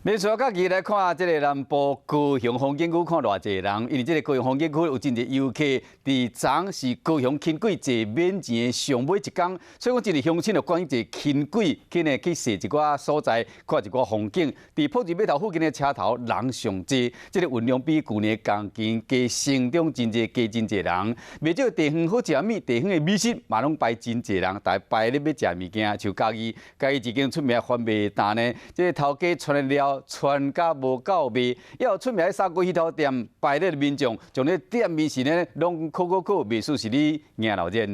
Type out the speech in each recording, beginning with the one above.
連續家己來看這个南部高雄風景區看偌濟人，因為這个高雄風景區有真濟遊客，佇昨是高雄輕軌坐免錢的上尾一工，所以講真濟鄉親就趕緊坐輕軌去呢去踅一寡所在，看一寡風景。佇朴子碼頭附近的車頭人上濟，這个運量比舊年同期加成長真濟，加真濟人。袂少地方好食物，地方的美食嘛攏排真濟人，大家排咧欲食物件。像嘉義，嘉義一間出名番麥檔呢，這个頭家傳了傳甲無夠賣，也有出名的砂鍋魚頭店排咧民眾，將咧店面時呢攏靠靠靠，袂輸是咧迎鬧熱。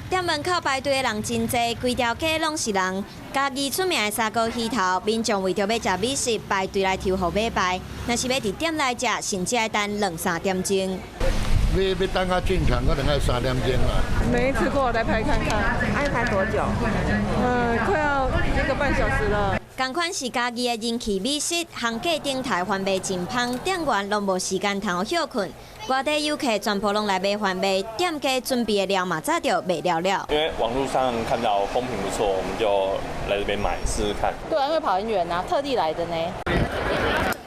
店門口排隊的人真濟，規條街攏是人。嘉義出名的砂鍋魚頭，民眾為著欲食美食，排隊來抽號碼牌。若是欲佇店內食，甚至愛等兩三點鐘。欲欲等較進場，可能愛三點鐘啦。沒吃過，來排看看。愛排多久？嗯，快要一個半小時了。仝款是嘉義的人氣美食，行架頂台番麥真芳，店員攏無時間通歇睏。外地遊客全部攏來買番麥，店家準備的料嘛早就賣了了。因為網路上看到風評不錯，我們就來這邊買試試看。對啊，因為跑很遠啊，特地來的呢。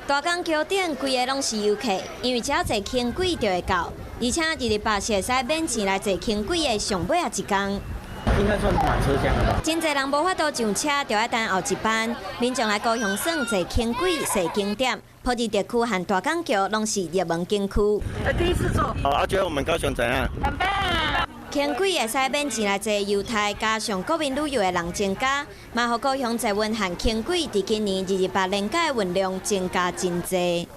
大港橋頂規个攏是遊客，因為只要坐輕軌就會到，而且二二八是會使免錢來坐輕軌的上尾仔一工。應該算滿車廂了吧？真濟人無法度上車，就愛等後一班。民眾來高雄耍坐輕軌、踅景點，朴子特區和大港橋攏是熱門景區。第一次坐。好，啊，覺得我們高雄怎樣？很棒。輕軌會使免錢來坐優待，加上國民旅遊的人增加，嘛予高雄捷運和輕軌佇今年二二八連假的運量增加真濟。